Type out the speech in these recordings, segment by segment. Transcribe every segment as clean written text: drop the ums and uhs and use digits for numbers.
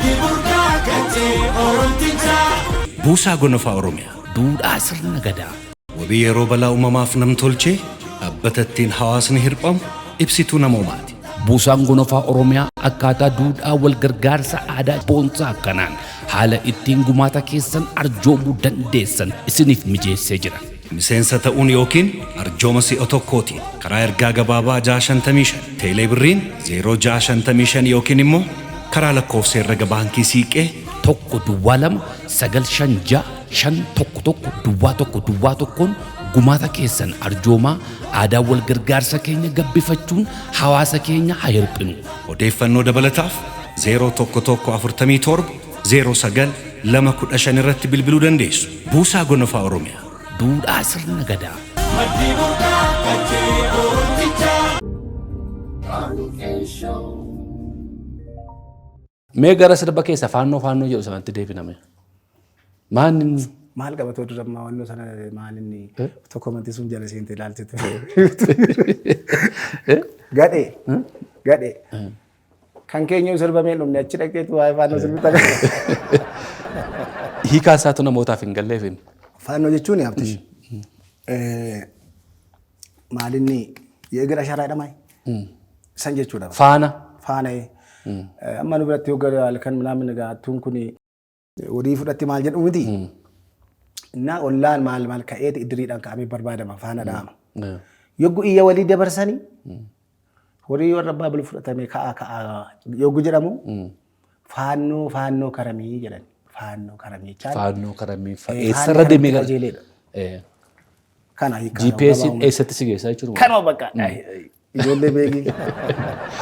Maddi burqaa qaccee Oromtichaa. Buusaa Gonofaa Oromiyaa. Duudhaa sirna gadaa. Wabii yeroo balaa uumamaaf namtolchee dhaabbata ittiin hawaasni hirphamu ibsituu namoomaati. Buusaan Gonofaa Oromiyaa akkaataa duudhaa wal gargaarsa aadaa boonsaa kanaan haala ittiin gumaata keessan arjoomuu dandeessan isiniif mijeessee jira. Miseensa ta'uun yookiin arjooma si'a tokkootiin karaa ergaa gabaabaa 655 teelee birriin 0655 yookiin immoo karaa lakkoofsa herrega baankii Siiqqee 1 duwwaa 2 9 5 6 5 1 1 duwwaa 1 duwwaa 1n gumaata keessan arjoomaa aadaa wal gargaarsa keenya gabbifachuun hawaasa keenya haa hirphinu. Odeeffannoo dabalataaf 0 1 1 47 09 2 15 irratti bilbiluu dandeessu. Buusaa Gonofaa Oromiyaa. Duudhaa sirna gadaa. Maddi burqaa qaccee Oromtichaa. Mee gara sirba keessa faannoo faannoo jedhu sanatti deebiname. Maan inni? Maal qabatoo dura ammaa wannoo sana maal inni tokko amantii sun jala seente ilaalte ture. Gadhee. Gadhee. Kan keenya sirbamee hin dhumne achi dhaqxeetu waa'ee faannoo sirbita. Hiikaa isaatu namootaaf hin galleef inni. Faannoo jechuun yaabtish. Maal inni yeegira asharaa jedhamaa? San jechuudha. Faana. Faana. Amma nu biratti yoo gara halkan minaamin egaa hattuun kun horii fudhatti maal jedhu miti. Innaa ollaan maal maal ka'eeti iddiriidhaan ka'amee barbaadama faana dha'ama. Yoggu iyya walii dabarsanii horii warra abbaa bilu fudhatame ka'aa ka'aa yoggu jedhamu faannoo faannoo karamii jedhan. Faannoo karamii jechaan. Faannoo karamii. Faanni Eessarra deemee karamitti gara? qajeeleedha. Kana hiikaa GPS eessatti si geessaa jechuudha. Kanuma bakka ijoollee beekii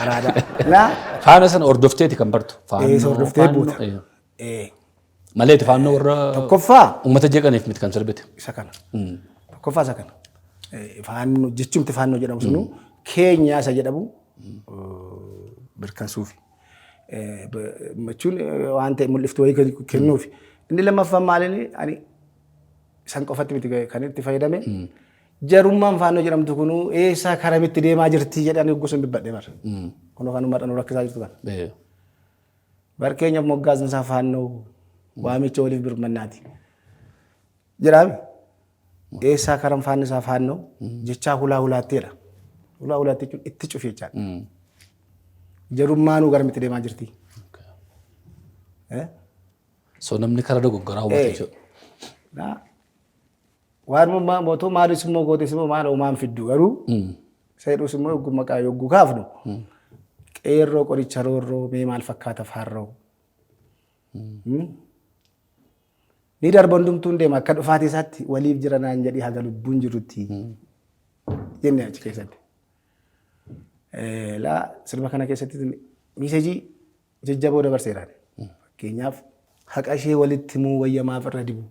araada. Naa Faana sana hordofteeti kan bartu. Eessa hordoftee faannoo, buuta. Maleeti faannoo warra Tokkoffaa uummata jeeqaniif miti kan sirbite. isa kana. Tokkoffaa isa kana. Faannoo jechumti faannoo jedhamu sunu keenyaa isa jedhamu mirkansuufi. Jechuun waan ta'e mul'iftuu wayii kennuufi. Inni lammaffaan maaliin ani Isan qofatti miti kan itti fayyadame. Jarummaan faannoo jedhamtu kunuu eessaa karamitti deemaa jirti jedhanii gosa hin dubbadhe bara. Kunoo kanuma dhanuu rakkisaa jirtu kana. Barkeenyaaf moggaasni isaa faannoo waamicha waliif birmannaati. Jedhaami. Eessaa karam faanni isaa faannoo jechaa hulaa hulaatteedha. Hulaa hulaatti jechuun itti cufi jechaadha. Jarummaanuu garamitti deemaa jirti. Eh? So namni karaa dogoggoraa hubate jechuudha. Naa waan mootuu maalis immoo gootes immoo maal homaan fiddu garuu isa jedhus immoo yogguu maqaa yogguu kaafnu qeerroo qoricha roorroo mee maal fakkaata faarroo. Ni darba hundumtuu hin deema akka dhufaatii isaatti waliif jira naan jedhii haga lubbuun jirutti jenne achi keessatti. Laa sirba kana keessatti miisejii jajjaboo dabarseera. Fakkeenyaaf haqa ishee walitti himuu wayya maaf irra dibu.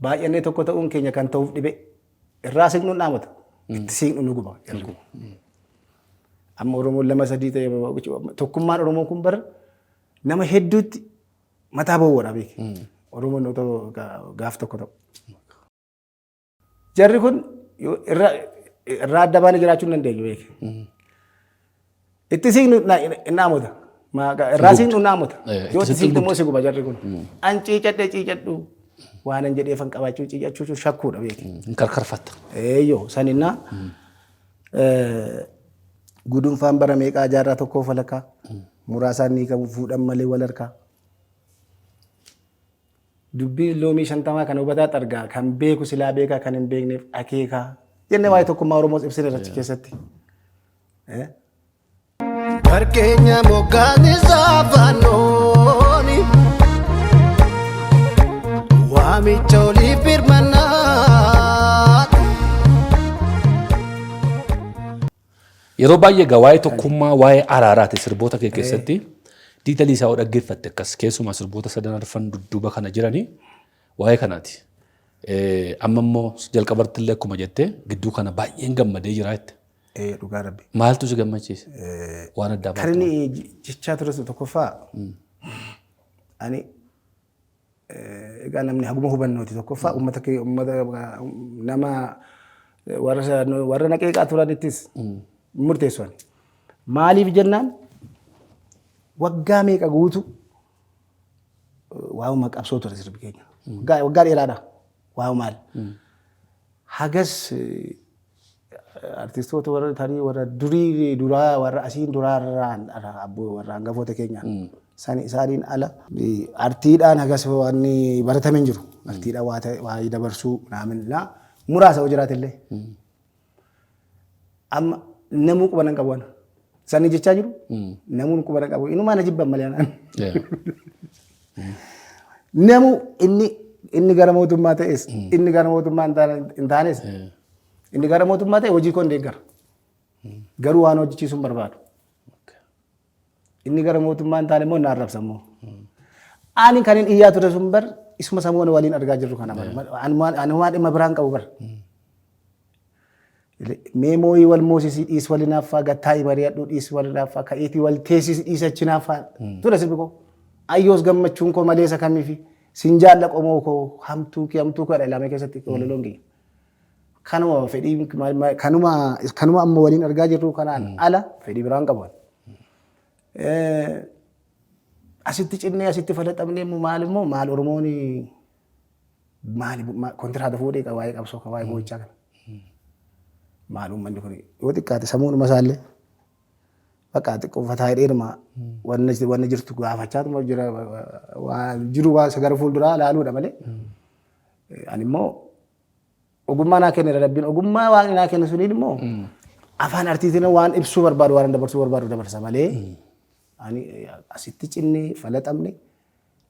Baay'annee tokko ta'uun keenya kan ta'uuf dhibe irraa siqnu hin dhaamatu. Itti siqnu nu guba. Amma Oromoon lama sadii ta'e tokkummaan Oromoo kun bara nama hedduutti mataa bowwoodha beeki. Oromoon otoo gaaf tokko ta'u. Jarri kun irra irraa adda baanee jiraachuu hin dandeenyu beeki. Itti siqnu hin dhaamota. Irraa siqnu hin dhaamota. Yoo itti siqnu immoo si guba jarri kun. An ciicadhe ciicadhu waan an jedheefan qabaachuu ciicachuu shakkuudha beeki. Hin karkarfatta. Eeyyoo saninnaa gudunfaan bara meeqaa jaarraa tokkoo falakkaa muraasaan ni qabu fuudhan malee wal harkaa. Dubbiin loomii shantamaa kan hubataa xargaa kan beeku silaa beekaa kan hin beekneef akeekaa jennee waa'ee tokkummaa Oromoos ibsine achi keessatti. Barkeenya moggaasni isaa faannooni waamicha oliif birmannaa. Yeroo baay'ee egaa waa'ee tokkummaa, waa'ee araaraati sirboota kee keessatti. Diitalii isaa yoo dhaggeeffatte akkas keessumaa sirboota sadan arfan dudduuba kana jiranii waa'ee kanaati. Amma immoo jalqabartti illee akkuma jette gidduu kana baay'een gammadee jira jette. Dhugaa rabbi. Maaltu si gammachiise? Waan addaa Kan maaltu? inni jechaa ture tokkoffaa ani Egaa namni haguma hubannooti tokkoffaa uummata kee uummata nama warra warra na qeeqaa turanittis murteessu ani. Maaliif jennaan Waggaa meeqa guutu waa'uma qabsoo ture sirbi keenya. Waggaa dheeraadha. Waa'u maal. Hagas artistoota warra tarii warra durii duraa warra asiin duraa irraan abboo warra hangafoota keenya. Sani isaaniin ala artiidhaan hagas waan baratame hin jiru. Artiidhaan waa ta'e waa dabarsuu naamin muraasa yoo jiraate illee. Amma namuu quba nan qabu ana. Sani jechaa jiru namuun quba nan qabu. Inumaa na jibban malee anaan. Namu inni gara mootummaa ta'es, inni gara mootummaa hin taanes, inni gara mootummaa ta'e hojii koo hin deeggara. Garuu waan hojjechiisuu hin barbaadu. Inni gara mootummaa hin taane immoo na arrabsa immoo. Ani kan hin iyyaa ture sun bar isuma samuun waliin argaa jirru kana bar. Ani waan dhimma biraan qabu bar. Mee mooyii wal moosisii dhiis wal hinaaffaa, gattaa'ii mari'adhu dhiis wal hinaaffaa, ka'iitii wal teessisi dhiis achi hinaaffaa ture sirbi koo. Ayyoos gammachuun koo maleessa kamiifi sin jaalla qomoo koo hamtuu kee hamtuu koo ilaamee keessatti walaloon kiyya. Kanuma fedhii kanuma amma waliin argaa jirru kanaan ala fedhii biraan qabu. Asitti cinnee asitti falaxamnee immoo maal immoo maal Oromoon maali kontiraata fuudhee waa'ee qabsoo kan waa'ee boo'ichaa kana. Maal uummanni kun yoo xiqqaate sammuun isaallee bakka xiqqoo fataa hidheeruma wanna jirtu gaafachaatuma jira, waa jiru waa isa gara fuulduraa laaluudha malee. Ani immoo ogummaa naa kenneera Rabbiin, ogummaa waaqni naa kenne suniin immoo afaan artiitiin waan ibsuu barbaadu, waan dabarsuu barbaadu dabarsa malee ani asitti cinnee falaxamne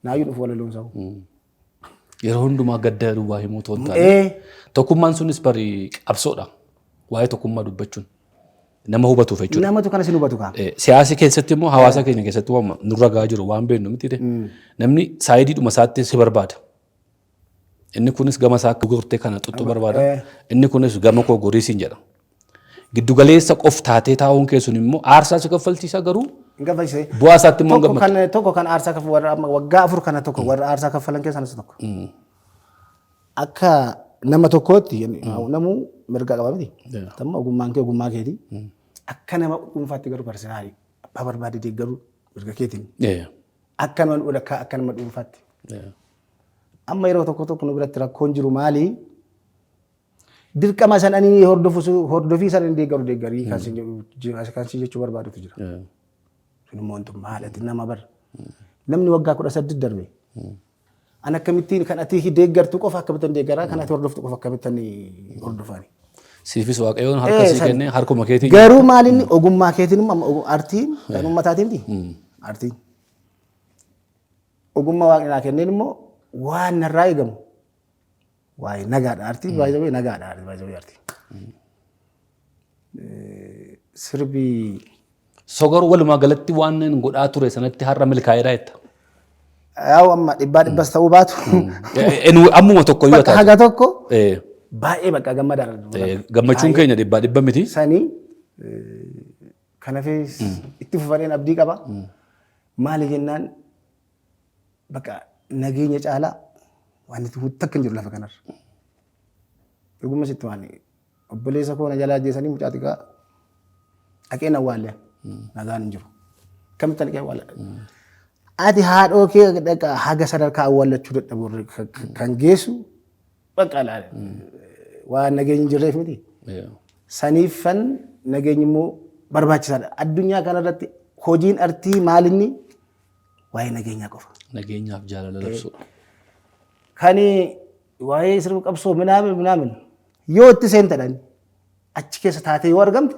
naayyuu dhufu walaloon sa'u. Yeroo hundumaa gadda duwwaa himuu otoo hin taane. Tokkummaan sunis bari qabsoodha. Waa'ee tokkummaa dubbachuun nama hubatuuf jechuudha. Namatu kana sin hubatu kaa. Siyaasa keessatti immoo hawaasa keenya keessatti waan nurra gahaa jiru waan beeknu miti. Namni saayidiidhuma isaatti si barbaada. Inni kunis gama isaa akka gortee kana xuxxu barbaada. Inni kunis gama koo gorii siin jedha. Giddu galeessa qof taatee taa'uun kee sun immoo aarsaa si kaffalchiisa garuu Hin kaffalchiise. bu'aa isaatti immoo hin Tokko gammadu. kan tokko kan aarsaa kaffalu warra amma waggaa 4 kana tokko warra aarsaa kaffalan keessaa isa tokko. Akka nama tokkootti namuu mirga qaba miti. Tamma ogummaan kee ogummaa keeti. Akka nama dhuunfaatti garuu personally abbaa barbaade deeggaruu mirga keetiin. Akka nama akka nama dhuunfaatti. Amma yeroo tokko tokko nu biratti rakkoon jiru maali? Dirqama san ani hordofu hordofii san hin deeggaru deeggarii kan sin jedhu kan sin jechuu barbaadutu jira. Sun immoo wanti maalati nama bar. Namni waggaa 18 darbe. An akkamittiin kan ati deeggartu qofa akkamittiin deeggaraa, kan ati hordoftu qofa akkamittiin hordofani? Siifis Waaqayyoon harka sii kennee harkuma keetiin. Garuu maalinni ogummaa keetiin immoo artiin kan uummataatiin miti. Artiin. Ogummaa Waaqni naa kenneen immoo waan narraa eegamu waa'ee nagaadha. Artiin baay'ee nagaadha. Baay'ee artiin. Sirbi. So garuu walumaa galatti waan inni godhaa ture sanatti har'a milkaa'eedha jetta. Yaa'u amma dhibbaa dhibbas ta'uu baatu. Ammuma tokko yoo Bakka taatu. haga tokko baay'ee bakka gammadaadha. Gammachuun keenya dhibbaa dhibba miti. Sanii kanafis itti fufadheen abdii qaba. Maali jennaan bakka nageenya caalaa waan itti takka hin jiru lafa kanarra. Dhuguma sitti waan obboleessa koo na jalaa ajjeesanii mucaa xiqqaa dhaqeen awwaalle nagaan hin jiru. Akkamitti dhaqee awwaalla? Ati haadhoo kee dhaqa haga sadarkaa awwaallachuu dadhabu kan geessu bakka laala. Waan nageenyi hin jirreef miti. Saniiffan nageenyi immoo barbaachisaadha. Addunyaa kanarratti hojiin artii maalinni waa'ee nageenyaa qofa. Nageenyaaf jaalala labsuudha. Kani waa'ee sirba qabsoo minaamin minaamin yoo itti seentadhan achi keessa taatee yoo argamte,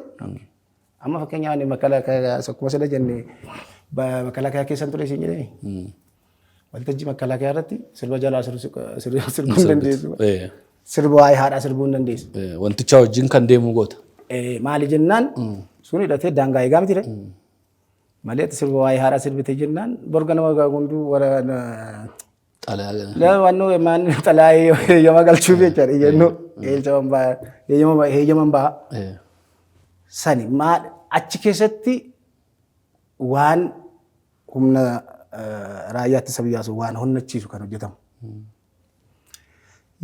amma fakkeenyaaf ani makalaakaa akkuma sila jenne makalaakaa keessan ture isin jedhee, waltajjii makalaakaa irratti sirba jalaa sirbuu hin dandeessu. Sirba waa'ee haadhaa sirbuu hin dandeessu. Wanticha wajjin kan deemu goota. Maali jennaan sun hidhatee daangaa eegaa miti ree. Malee ati sirba waa'ee haadhaa sirbite jennaan borga nama hunduu warra Xalayaa. Wannoo maan xalayaa heeyyama galchuuf jechaadha. Iyyannoo heeyyaman baha. Sani maal achi keessatti waan humna raayyaa ittisa biyyaa sun waan honnachiisu kan hojjetamu.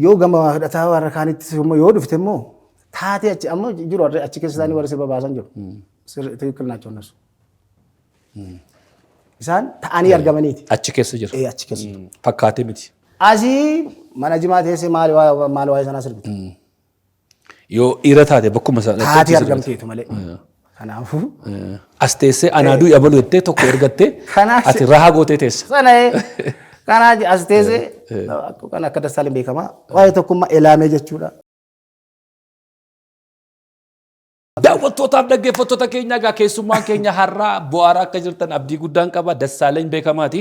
Yoo gama hidhataa warra kaanitti immoo yoo dhufte immoo taatee achi amma jiru warri achi keessa isaanii warri sirba baasan jiru. Sirri ትክክል ናቸው እነሱ። Isaan ta'anii argamaniiti. Achi keessa jira. Ee, achi keessa jiru. Fakkaatee miti. Asii mana jimaa teessee maal maal waa'ee sanaa sirbita. Yoo dhiira taate bakkuma sana Taatee argamteetu malee. Kanaafuu As teessee anaa du'i abalu jettee tokko ergattee Kanaaf- ati rahaa gootee teessa. sana kanaa as teessee kan akka Dassaalin beekamaa waa'ee tokkummaa elaamee jechuudha. Daawwattootaaf dhaggeeffattoota keenya egaa keessummaan keenya har'aa bu'aaraa akka jirtan abdii guddaan qaba. Dassaalany Beekamaati.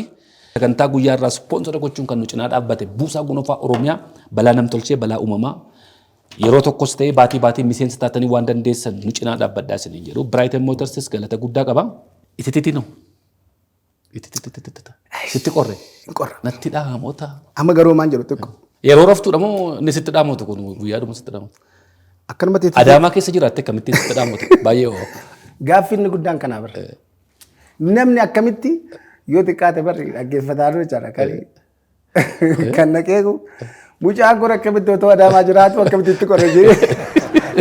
Sagantaa guyyaa irraa ispoonsora gochuun kan nu cinaa dhaabbate Buusaa Gonofaa Oromiyaa balaa namtolchee balaa uumamaa yeroo tokkos ta'ee baatii baatii miseensa taatanii waan dandeessan nu cinaa dhaabbadhaa isiniin jedhu. Brighton Motorsis galata guddaa qaba. Itititi no. Itititititita. Sitti qorre. Hin qorra. Natti dhaamota. Amma garuu maan jedhu xiqqoo. Yeroo raftuudha moo inni sitti dhaamotu kun guyyaadhuma sitti dhaamotu? Akkanumatti itti Adaamaa keessa jiraatte akkamittiin sitti dhaamotu? Baay'ee ho'a. Gaaffiin inni guddaan kanaa bara. Namni akkamitti yoo xiqqaate barri dhaggeeffataa jiru jechaadha. Kan kan na qeequ mucaan kun akkamitti otoo Adaamaa jiraatu akkamitti itti qorre jedhee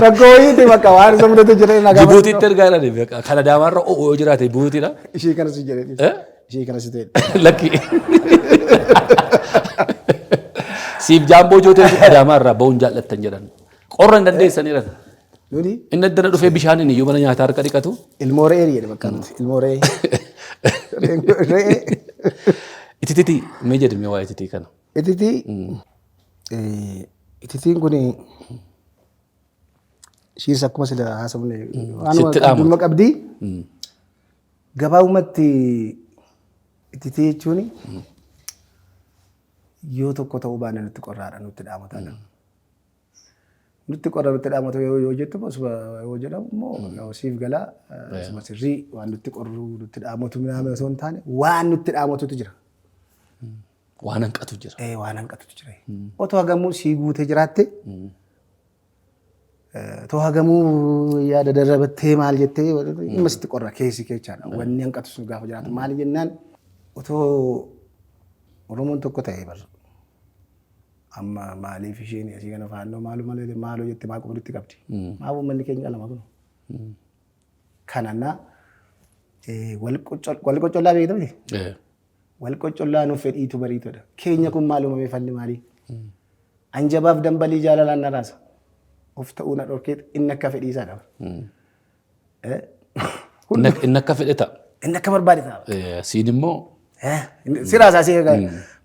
rakkoo wayiiti bakka waan isa mudatu jedhee na gaafatu. Jibuutiitti ergaa jedhani beekaa. Kan Adaamaarra o'u yoo jiraate Jibuutiidha. Ishii kanas jedhee. Eh? Ishii kanas ta'e. Lakki. Siif jaamboo jooteetu Adaamaarraa ba'uun jaallattan jedhan. Qorra hin dandeessan jedhan. Nuti Inni addana dhufee bishaaniin iyyuu mana nyaataa harka dhiqatu. ilmoo re'ee jedhe bakka nuti ilmoo re'ee. Re'ee. Itititi mee jedhi mee waa'ee ititii kana. Ititii ititiin kun ishiis akkuma sila haasofne waanuma Sitti dhaamu. qabdumma qabdi. Gabaabumatti ititii jechuun yoo tokko ta'uu baanne nutti qorraadha nutti dhaamotaadha. Nutti qorra nutti dhaamota yoo jettu osuma yoo jedhamu immoo siif galaa osuma sirrii waan nutti qorru nutti dhaamotu minaamin osoo hin taane waan nutti dhaamotutu jira. Waan hanqatu jira. Ee waan hanqatutu jira. Otoo hagamuu sii guutee jiraatte otoo hagamuu yaada darbattee maal jettee dhimma sitti qorra keessi kechaadha. Wanni hanqatu sun gaafa jiraatu maali jennaan otoo Oromoon tokko ta'ee bara. Amma maaliif isheen asii kana faannoo maaloo malee maaloo jettee maa quba nutti qabdi. Maaf uummanni keenya qalama kun. Kanannaa wal qocollaa beekta miti? Wal qocollaa nuuf fedhiitu bariitudha. Keenya kun maal uumamee falli maalii? Anjabaaf dambalii jaalalaan na raasa. Of ta'uu na dhorkee inni akka fedhii isaa qaba. Inni akka fedhe ta'a. Inni akka barbaade ta'a. Siin immoo Si raasaa si egaa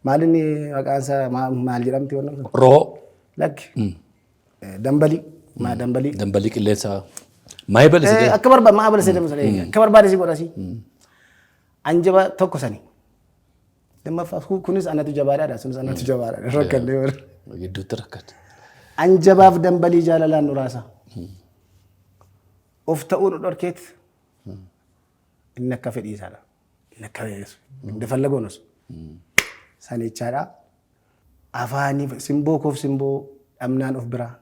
maal inni maqaan isaa maal jedhamti wannan kun? Roo. Lakki. Dambalii. Maa dambalii. Dambalii qilleensaa. Maayibal si Akka barbaade maa balse deemu sana akka barbaade si godha si. Anjaba tokko sani. Lammaffaa kunis anatu jabaadhaadha sunis anatu jabaadhaadha rakkannee warra. Gidduutti rakkate. Anjabaaf dambalii jaalalaan nu raasa. Of ta'uu nu dhorkeet. Inni akka fedhii isaadha. Inni akka indefallagoo nus. San jechaadha. Afaanii simboo koof simboo dhabnaan of biraa.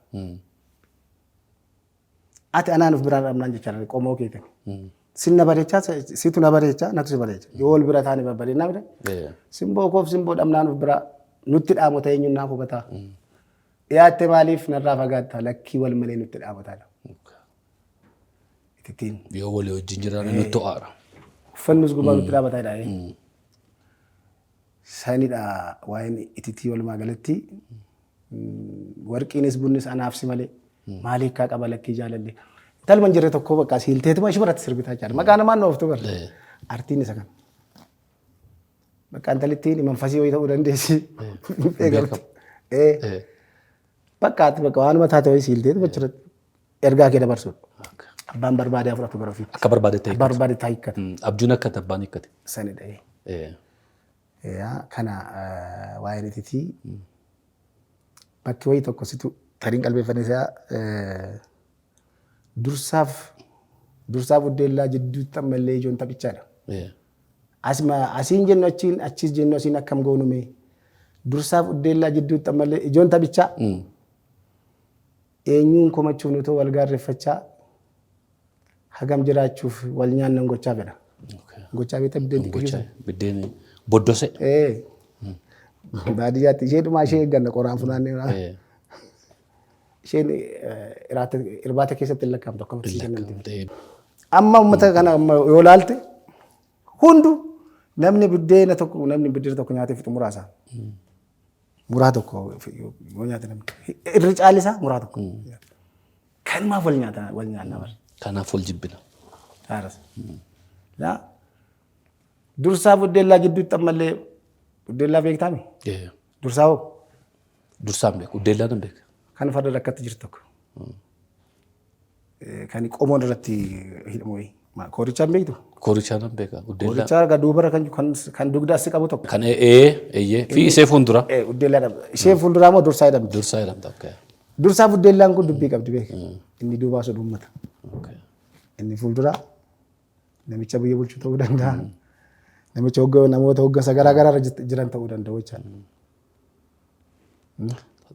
Ati anaan of biraa dhabnaan jechaadha qomoo keetiin. Sin na bareechaa situ na bareechaa natu si bareecha. Yoo wal bira taane babbareennaa bira. Simboo koof simboo dhabnaan of biraa nutti dhaamota eenyuun naaf hubataa. Dhiyaatte maaliif narraa fagaatta lakkii wal malee nutti dhaamotaadha. Itittiin. Yoo walii wajjin jiraanne nutti ho'aara. Uffannus gubbaa nutti dhaabataa jedha. Sanidha waa'een ititii walumaa galatti. Warqiinis bunnis anaaf si malee maal hiikkaa qaba lakkii jaalalli. Intaluma hin jirre tokko bakka siilteetuma ishuma irratti sirbitaa jechaadha. Maqaa namaan dhooftu bara. Artiin isa kana. Bakka intalittiin manfasii wayii ta'uu dandeessi. Beekamtu. Bakka ati bakka waanuma taate wayii siilteetuma achirratti ergaa kee dabarsuudha. Abbaan barbaade haa fudhatu gara ofiitti. Akka barbaadetti Abbaan barbaade haa hiikkatu. Abjuun akka abbaan hiikkate. Sanidha. Yaa kana waa'ee nititii bakki wayii tokko situ tariin qalbeeffannee isaa dursaaf dursaa buddeellaa jidduutti ammallee ijoon taphichaadha. Asuma asiin jennu achiin achiis jennu asiin akkam goonu mee dursaaf uddeellaa jidduutti ammallee ijoon taphichaa eenyuun komachuuf nutoo wal gaarreffachaa hagam jiraachuuf wal nyaannan gochaa fedha. Gochaa beektaa biddeen xiqqishuu sana? Biddeen boddose. Ee. Baadiyyaatti ishee dhumaa ishee eegganna qoraan funaannee. Isheen irbaata keessatti hin lakkaa'amtu akka sii kennamti. Amma uummata kana amma yoo laalte hundu Namni buddeena tokko nyaatee fixu muraasa. Muraa tokko yoo nyaate namni. Irri caalli isaa muraa tokko. Kanumaaf wal nyaata, wal nyaanna bara. Kanaaf wal jibbina. Haaras. Laa dursaa buddeellaa gidduutti ammallee, buddeellaa beektaami? Dursaa hoo? Dursaan beeku. Uddeellaa nan beeka. Kan farda rakkatti jirtu tokko. Kan qomoon irratti hidhamu wayii. Koorichaan beektu? Koorichaa nan beeka. Uddeellaa. Koorichaa kan duubara kan dugda asii qabu tokko. Kan eeyyee fi ishee fuuldura. Uddeellaa jedhama. Isheen fuulduraa immoo dursaa jedhamti. Dursaa jedhamta. Okay. Dursaa buddeellaan kun dubbii qabdi beek. Inni duubaa sun uummata. Inni fuulduraa namicha biyya bulchu ta'uu danda'a. Namicha namoota hoggansa garaa garaa irra jiran ta'uu danda'u jechaadha.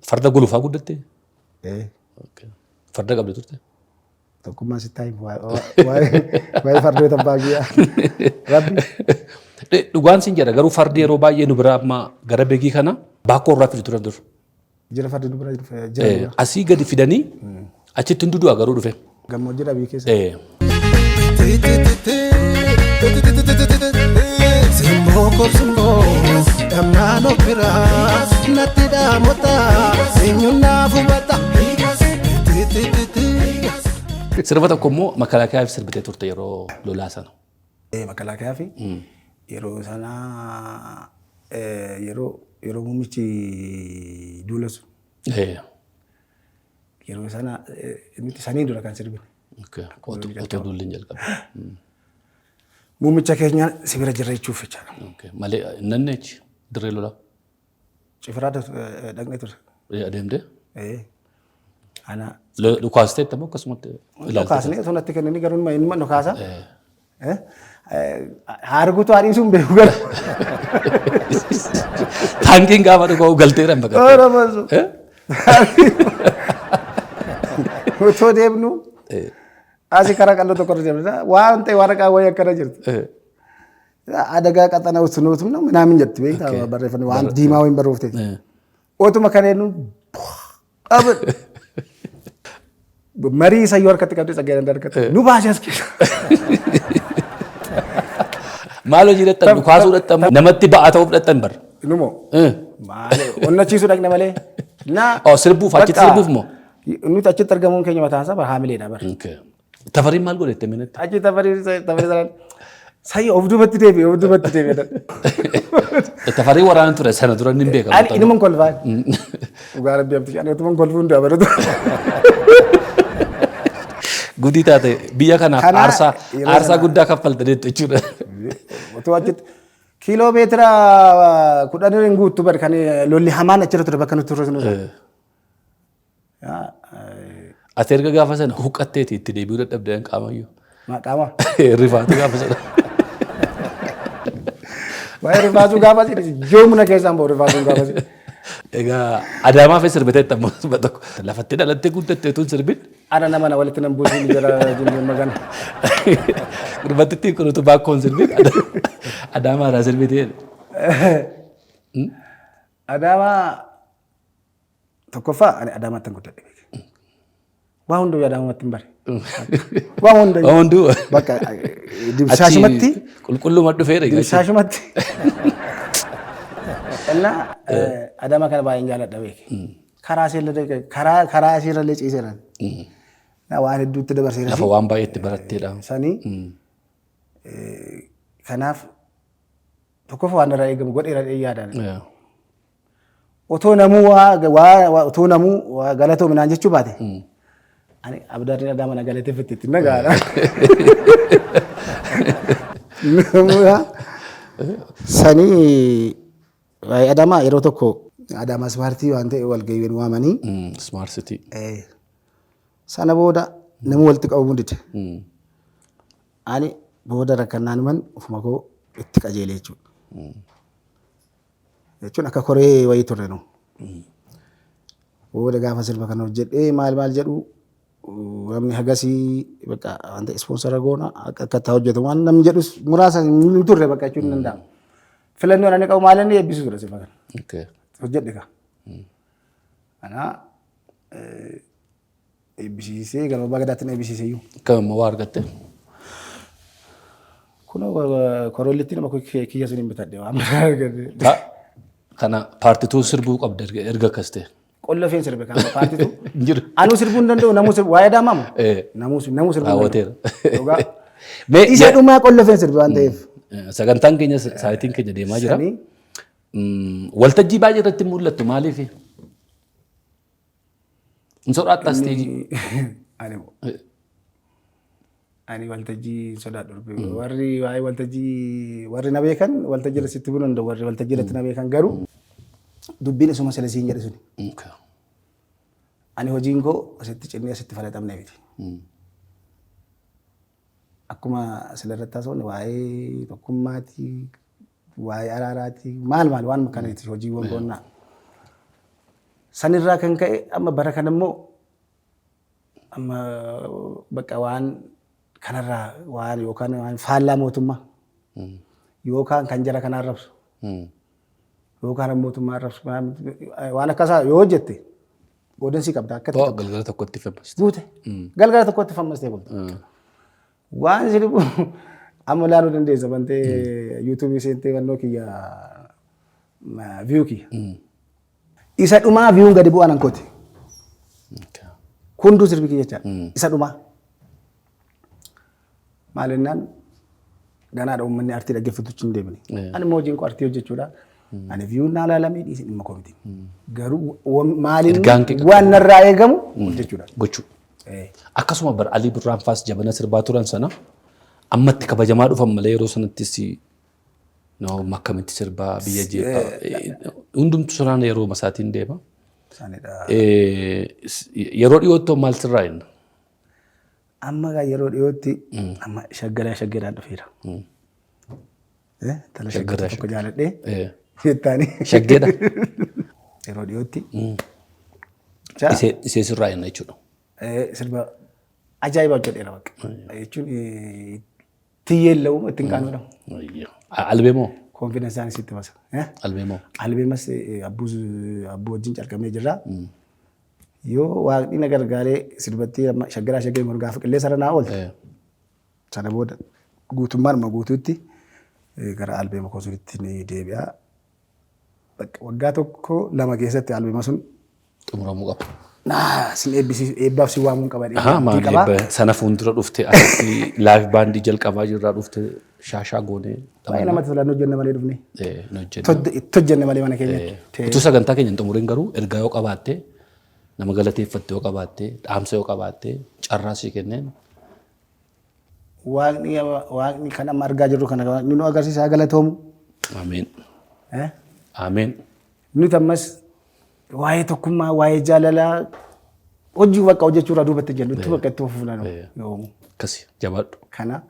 Farda gulufaa guddatte? Eh. Farda qabdi turte? Tokkummaan sitti himu waa'ee fardoota baay'ee. Rabbi. Dhugaan sin jedha, garuu fardi yeroo baay'ee nu biraa amma gara beekii kana baakkoo irraa fidu turan dur. Jira, fardi nu bira jira. Asii gadi fidanii achitti hin dudu'a garuu dhufe. Gammoojjii dhabii keessa. Simboo simboo dhamnaan of biraa natti dhaamota eenyuun naaf hubata. Sirba tokko immoo makalaakiyaaf sirbitee turte yeroo lolaa sana. Makalaakiyaa fi yeroo sana yeroo muummichi duula sun yeroo sana nuti sanii dura kan sirbine. Otoo duulli hin jalqabne. Muummicha keenya si bira jirra jechuuf jechaadha. Malee nanneechi dirree lolaa. Cifiraa dhaqnee ture. Adeemtee? Ana Dhukaasteetta immoo akkasumatti ilaalte? Dhukaasnee osoo natti kennanii garuu inni dhukaasa. Haarguutu haadhiisuun beeku garuu. Taankiin gaafa dhukaa'u galteera hin baqatte. Oromoo. Otoo deemnu asii karaa qal'oo tokko irra deemna. Waan ta'e waraqaa wayii akkana jirti. አደጋ ቀጠና ውስጥ ነው ነው ምናምን jetti beektaa, barreeffamni waan diimaa wayiin barroofte. Otuma kaneen marii isayyuu harkatti qabdee tsaggaa'ee danda'a harkatti. Nu baasee as keessa. Maal hojii dhattan, dhukaasuu dhattan, namatti ba'aa ta'uuf dhattan bar. Numoo maali onnachiisuu dhaqne malee. Na Oh, sirbuuf, achitti sirbuuf moo? Nuti achitti argamuun keenya mataan isaa haamileedha bara. Tafariin maal godhe minatti? Achi tafarii sanaan sayyi of duubatti deebi'e, of duubatti deebi'e. Tafarii waraana ture sana dura inni hin beekamu. Ani inuman kolfaa. Dhugaa rabbi abdi, ani otuman kolfuu hundaa baratu. Gudii taate biyya kanaaf aarsaa yeroo aarsaa guddaa kaffaltaniitu jechuudha. Otoo achitti kiiloo meetira 10 hin guuttu bari kan lolli hamaan achirra ture bakka nuti turre sun. Ati erga gaafa sana huqqatteeti itti deebi'uu dadhabdeen qaamayyuu. Qaama. Rifaatu gaafa sana. Waa'ee rifaasuu gaafa yoomuna keessaan bahu rifaasuun gaafa. Egaa Adaamaa fi sirbiteetti ammoo sirba tokko. Lafatti dhalattee guddattee tun sirbin. Ana nama na walitti nan buusuun jira jinneen magana. Gurbatittiin kun utuu baakkoon sirbin Adaamaa irraa sirbitee. Adaamaa tokkoffaa, ani Adaamaatti hin guddadhe beeke. Waa hundayyuu Adaamaatti hin bare. Waa hundayyuu. Waa hunduu. Bakka dimshaashumatti. Qulqulluma dhufeera. Dimshaashumatti. Innaa Adaamaa kana baay'een jaalladha beeke. Karaa seerra karaa seerallee ciiseera. Waan hedduutti dabarseera. Lafa waan baay'ee itti baratteedha. Sanii kanaaf tokkoffaa waan irraa eegamu godheera yaadaan. Otoo namuu waa otoo namuu waa galatoomi naan jechuu baate. Ani abdaarri Adaama na galateeffatti itti nagaadha. Sanii waa'ee Adaamaa yeroo tokko Adaamaa ispaartii waan ta'e walga'iiwwan waamanii Smart City. Sana booda nama walitti qabamuu dide. Ani booda rakkannaan man ofuma koo itti qajeele jechuudha. Jechuun akka koree wayii turre nu. Booda gaafa sirba kana hojjedhee maal maal jedhu, namni hagasii bakka wanta sponsor goona akka akka itti hojjetu waan namni jedhus muraasa hin turre bakka jechuun hin danda'amu. Filannoon ani qabu maal inni eebbisu ture sirba kana. Hojjedhe kaa. Ana eebbisiisee galma abbaa gadaatti na eebbisiise iyyuu. Akkam immoo waa argatte? Kunoo korollitti nama kiyya sun hin bitadhe waan biraa argate. Kana part two sirbuu qabda erga akkas ta'e. Qolla feen sirbe kan part two. Hin jiru. Anuu sirbuu hin danda'u, namuu sirbu waa'ee daamamu. Namuu sirbuu hin Raawwateera. danda'u. Dhugaa. Mee Isa dhumaa qolla feen sirbe waan ta'eef. Sagantaan keenya, sa'aatiin keenya deemaa jira. Sanii. Waltajjii baay'ee irratti mul'attu, maaliif? Hin sodaattaa stage? Ani waltajjii hin sodaadhu. Warri waa'ee waltajjii, warri na beekan, waltajjii irratti sitti buluu danda'u, warri waltajjii irratti na beekan garuu dubbiin isuma sila siin jedhe suni. Ani hojiin koo asitti cinnee asitti falaxamnee miti. Akkuma sila irratti haasofne, waa'ee tokkummaatii, waa'ee araaraatii, maal maal waan kanaati hojiiwwan qonnaa. Sanirraa kan ka'e amma bara kana immoo amma bakka waan kanarraa waan yookaan waan faallaa mootummaa yookaan kan jara kanaa arrabsu yookaan mootummaa arrabsu waan akkasaa yoo hojjette audience qabda akka Too galgala tokkotti famous. Guute galgala tokkotti famous ta'e bulta. Waan sirbu amma ilaaluu dandeessa, bantee YouTube seentee wannoo kiyya, view kiyya. Isa dhumaa viewun gadi bu'aan ankooti. Hunduu sirbi kiyya jechaadha. Isa dhumaa. Maal jennaan, ganaadha uummanni artii dhaggeeffatuchi hin deemne. Ani immoo hojiin koo artii hojjechuudha. Ani viewun naa ilaalamee dhiisin dhimma koo miti. Garuu maaliin Ergaan kee waan narraa eegamu hojjechuudha. Gochuu. Akkasuma bara Alii Birraan faas jabana sirbaa turan sana ammatti kabajamaa dhufan malee yeroo sanattis nama akkamitti sirbaa biyya jeeqaa hundumtu sanaan yeroo masaatiin deema. Isaanidha. Yeroo dhiyootti maal sirraa jenna? Amma gaa yeroo dhiyootti amma shaggaraa shaggaraan dhufeera. Tala shaggar tokko jaaladhee jettaani. Shaggeedha. Yeroo dhiyootti. Isee sirraa jenna jechuudha. Sirba ajaa'iba hojjedheera bakka. Jechuun tiyyeen la'uu ittiin qaanuu Albee moo? Confidence aan sitti basa. Albee moo? Albeemas abbuu wajjin calqabnee jirra. Yoo waaqni na gargaaree sirbattii amma shaggaraa shaggee kun gaafa qilleensa irra naa oolte. Sana booda guutummaan guutuutti gara albeema koo sunitti ni deebi'a. Waggaa tokko lama keessatti albeema sun xumuramuu qaba. Naa sin eebbisiisu, eebbaaf si waamuun qaba. Ahaa, maal eebba sana fuuldura dhufte, asitti live band jalqabaa jirraa dhufte, shaashaa goonee. Baay'ee namatti tola, nu hojjenne malee dhufne. Nu hojjenne. Itti hojjenne malee mana keenyatti. Utuu sagantaa keenya hin xumuriin garuu ergaa yoo qabaatte, nama galateeffatte yoo qabaatte, dhaamsa yoo qabaatte, carraa sii kenneen. Waaqni kan amma argaa jirru kana waaqni nu agarsiisa, haa galatoomu. Ameen. Ameen. Nuti ammas waa'ee tokkummaa, waa'ee jaalalaa hojii bakka hojjechuu irraa duubatti jennu itti bakka itti fufnaa yoomu. Akkasi, jabaadhu. Kana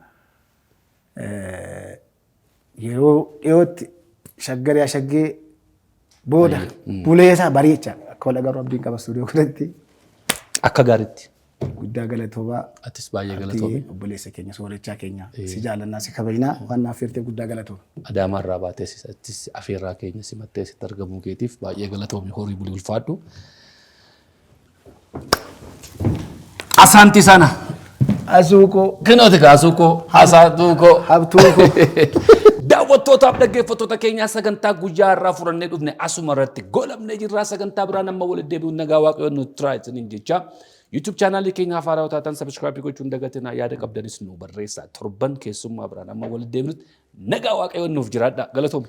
yeroo dhiyootti shaggaree shaggee booda buleesaa barii jechaadha. Akka wal agarru abdiin qaba istuudiyoo kanatti. Akka gaariitti. Guddaa galatoomaa. Atis baay'ee galatoomi. Obboleessa keenya, soorechaa keenya, si jaalannaa, si kabajnaa, waan naaf feerteef guddaa galatooma. Adaamaa irraa baatee attis afeerraa keenya simattee sitti argamuu keetiif baay'ee galatoomi, horii bulii, ulfaadhu. Asaanti sana. Asuukoo. Kinooti kaasuukoo haasaatuu Habtuukoo. Daawwattootaaf dhaggeeffattoota keenyaa, sagantaa guyyaa irraa furannee dhufne asuma irratti goolabnee jirraa. Sagantaa biraan amma walitti deebi'uun nagaa waaqayyoon nu turaa isiniin jecha, YouTube channel keenya haaraa taatan subscribe gochuun dagatinaa, yaada qabdanis nu barreessaa. Torban keessummaa biraan amma walitti deebinutti nagaa waaqayyoon nuuf jiraadha. Galatoomi.